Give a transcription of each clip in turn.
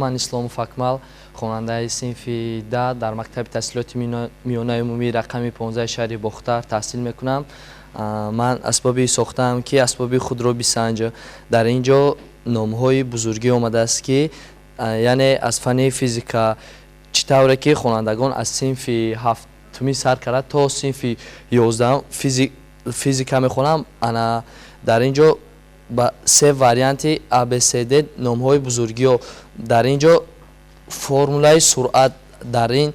Ман Исломов Акмал, хонандаи синфи 10 дар мактаби таҳсилоти миёнаи умумии рақами 15 шаҳри Бохтар таҳсил мекунам. Ман асбоби сохтаам, ки асбоби худро бисанҷ. Дар ин ҷо номҳои бузургӣ омадааст, ки яъне аз фанни физика, чӣ тавре ки хонандагон аз синфи ҳафтумӣ сар карда то синфи 11 физика мехонам. Ана дар ин ҷо ба се варианти ABCD номҳои бузургиҳо. Дар ин ҷо формулаи суръат, дар ин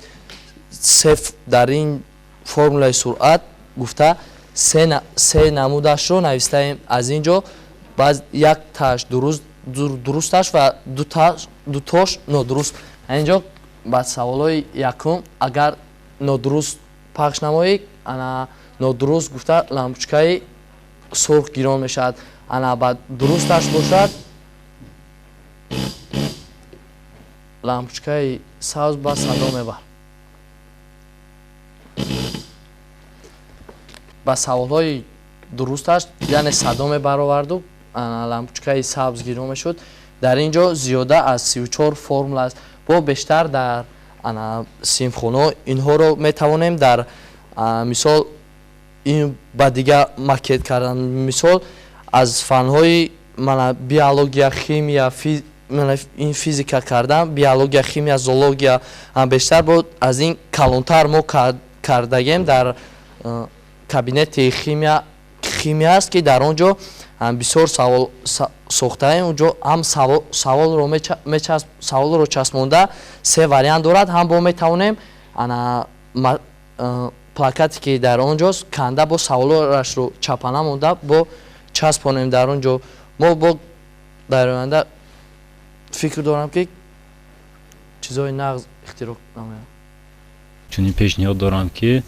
се, дар ин формулаи суръат гуфта се намудашро навистаем. Аз ин ҷо баъз якташ дурусташ ва дутош нодуруст. Ин ҷо ба саволҳои якум агар нодуруст пахш намоӣ, ана нодуруст гуфта лампочкаи сурх гирон мешавад. Ана ба дурусташ бошад, лампочкаи сабз ба садо мебар. Ба саволҳои дурусташ яъне садо мебароварду лампочкаи сабз гирон мешуд. Дар ин ҷо зиёда аз 34 формула аст. Бо бештар дар синфхонаҳо инҳоро метавонем дар мисол ин ба дигар макет кардан. Мисол аз фанҳои мана биология, химия, ин физика кардан, биология, химия, зоология бештар бо аз ин калонтар мо кардагем. Дар кабинети химия аст, ки дар он ҷо бисёр савол сохтаем. Онҷо ҳам саволро часпонда се вариант дорад. Ҳам бо метавонем ана плакате ки дар он ҷост канда бо саволашро чапана монда бо часпонем дар он ҷо. Мо бо дар оянда фикр дорам, ки чизҳои нағз ихтироъ намоям. Чунин пешниҳод дорам, ки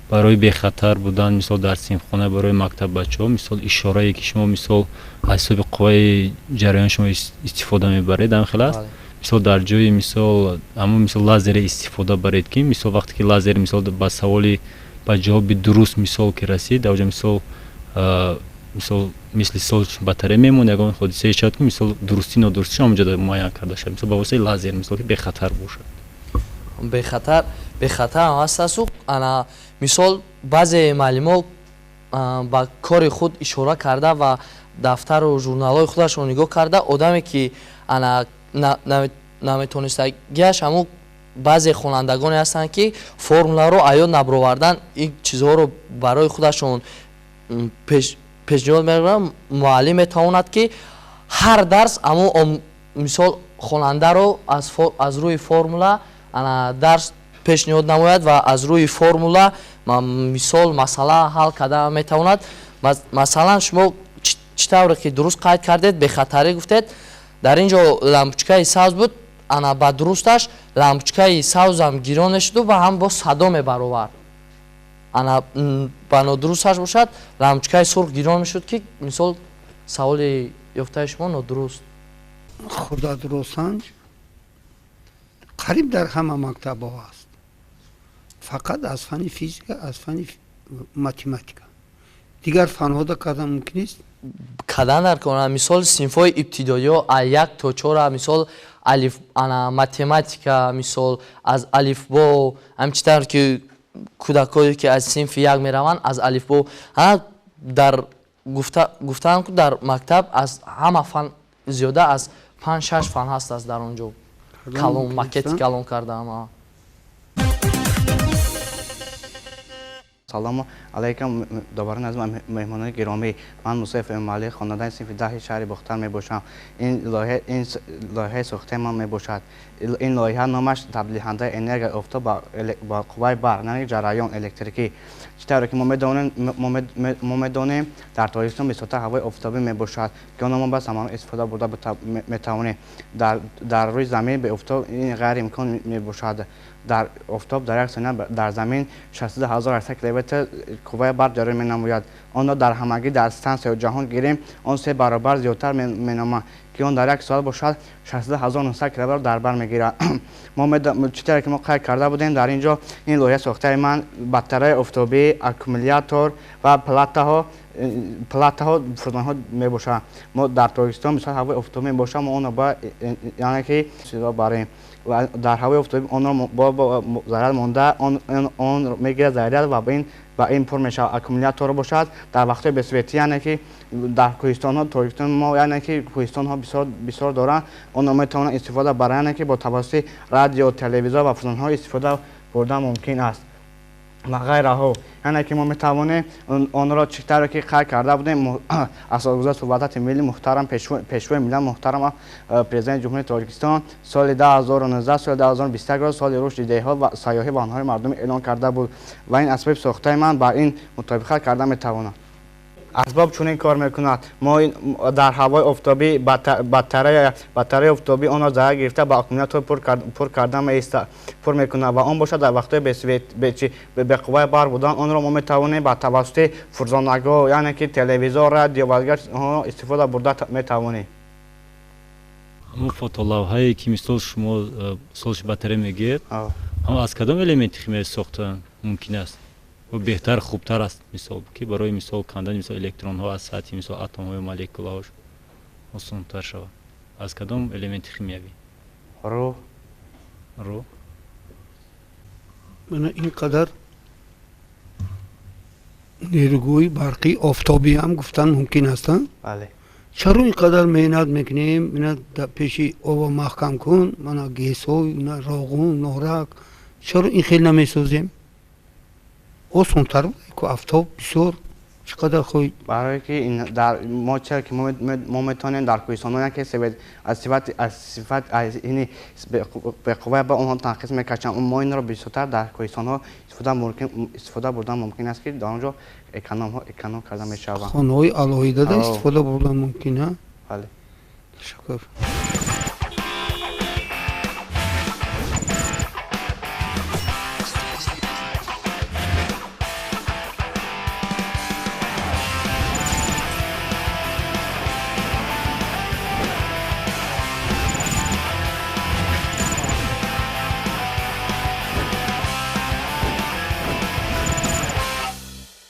барои бехатар будан, мисол дар синфхона барои мактаббачаҳо, мисол ишорае ки шумо мисол аз ҳисоби қувваи ҷараён шумо истифода мебаред, ҳам хел аст, мисол дар ҷои мисол ҳамон мисол лазере истифода баред, ки мисол вақте ки лазер мисол ба саволи ба ҷавоби дуруст мисол ки расид, дар оҷа мисол мисол мисли сол батарея мемонад, ягон ҳодисае шавад, ки мисол дурустӣ нодурустӣ ҳамонҷо муайян карда шавад, мисол ба воситаи лазер, мисол ки бехатар бошад. Бехатар ҳам ҳастасу. Ана мисол баъзе муаллимо ба кори худ ишора карда ва дафтару журналҳои худашро нигоҳ карда, одаме ки ана наметонистагиаш, ҳамун баъзе хонандагоне ҳастанд, ки формуларо аёд набаровардан, ин чизҳоро барои худашон пешниҳод мекунанд. Муаллим метавонад, ки ҳар дарс ҳамун мисол хонандаро аз рӯи формула ана дарс пешниҳод намояд ва аз рӯи формула мисол масъала ҳал карда метавонад. Масалан, шумо чӣ тавре ки дуруст қайд кардед, бехатарӣ гуфтед, дар ин ҷо лампочкаи сабз буд. Ана ба дурусташ лампочкаи сабзам гирон мешуду ва ҳам бо садо мебаровард. Ана ба нодурусташ бошад, лампочкаи сурх гирон мешуд, ки мисол саволи ёфтаи шумо нодуруст. Хурдадросанҷ қариб дар ҳама мактабҳо аст, фақат аз фанни физика, аз фанни математика. Дигар фанҳода кардан мумкин нест? Кардан дар кор. Мисол синфҳои ибтидоиҳо аз як то чора, мисол алиф, ана математика, мисол аз алифбо, ҳамчи тавр ки кӯдакое ки аз синфи як мераванд, аз алифбо дар гуфтаам, ки дар мактаб аз ҳама фан зиёда аз 5-6 фан ҳаст дар он ҷо. Калон макети калон кардаам. Салому алайкум, доварон аз меҳмонони гиромӣ. Ман Мусоев Эмомалӣ, хонандаи синфи 10 шаҳри Бохтар мебошам. Ин лоиҳаи сохтаи ман мебошад. Ин лоиҳа номаш табдилдиҳандаи энергияи офтоб ба қувваи барқ, яъне ҷараён электрикӣ. Чӣ тавре ки мо медонем, дар Тоҷикистон бисёртар ҳавои офтобӣ мебошад, ки онро мо ба самара истифода бурда метавонем. Дар рӯи замин беофтоб ин ғайриимкон мебошад. Дар офтоб дар як сония дар замин 62800 километр қувваи барқ ҷараён менамояд. Онро дар ҳамагӣ дар стансияи ҷаҳон гирем, он се баробар зиёдтар менамояд, ки он дар як соат бошад 62900 километр дар бар мегирад. Чӣ тавре ки мо қайд карда будем, дар ин ҷо ин лоиҳа сохтаи ман батареяи офтобӣ, аккумулятор ва платаҳо Платаҳо, фурзонаҳо мебошанд. Мо дар Тоҷикистон мисол ҳавои офтобӣ мебошад, мо онро бояд, яъне ки истифода барем ва дар ҳавои офтобӣ онро бо заряд монда, он мегирад заряд ва ба ин пур мешавад. Аккумулятор бошад, дар вақтҳои бесветӣ, яъне ки дар кӯҳистонҳо, Тоҷикистон мо, яъне ки кӯҳистонҳо бисёр доранд, онро метавонанд истифода баранд, яъне ки бо тавассути радио, телевизор ва фурзонҳо истифода бурдан мумкин аст ва ғайраҳо. Яъне ки мо метавонем онро, чӣ тавре ки қайд карда будем, асосгузори сулҳу ваҳдати миллӣ муҳтарам, Пешвои миллат муҳтарам, Президенти Ҷумҳурии Тоҷикистон соли 2019, соли 2021-ро соли рушди деҳот ва сайёҳӣ ва ҳунарҳои мардумӣ эълон карда буд ва ин асбоби сохтаи ман ба ин мутобиқат карда метавонад. Асбоб чунин кор мекунад: мо дар ҳавои офтобӣ батареяи офтобӣ онро заряд гирифта, ба аккумулятор пур карда пур мекунад ва он бошад, дар вақтҳои беқувваи барқ будан онро мо метавонем ба тавассути фурзонагоҳ, яъне ки телевизор, радио ва дигар чизҳоро истифода бурда метавонем. Ҳамон фотолавҳае, ки мисол шумо солши батарея мегӯед, аз кадом элементи химиявӣ сохта мумкин аст, беҳтар, хубтар аст, мисол, ки барои мисол кандани мисол электронҳо аз сатҳи мисол атомҳою молекулаҳош осонтар шавад? Аз кадом элементи химиявӣ? Ру. Ру. Мана ин қадар нерӯгоҳи барқи офтобӣ ҳам гуфтан мумкин аст. Бале. Чаро ин қадар меҳнат мекунем? Мана пеши оба маҳкам кун, мана ГЭСҳо, Роғун, Норак, чаро ин хел намесозем? Осонтар ку, афтоб бисёр, чӣ қадар хоҳӣ. Барое ки дар мо, чаро ки мо метавонем дар кӯҳистонҳо, яке аз сифат аз ини беқувваи ба онҳо танқис мекашанд. Мо инро бисёртар дар кӯҳистонҳо истифода бурдан мумкин аст, ки дар он ҷо эконом карда мешаванд. Хонаҳои алоҳидада истифода бурдан мумкин. Бале. Ташаккур.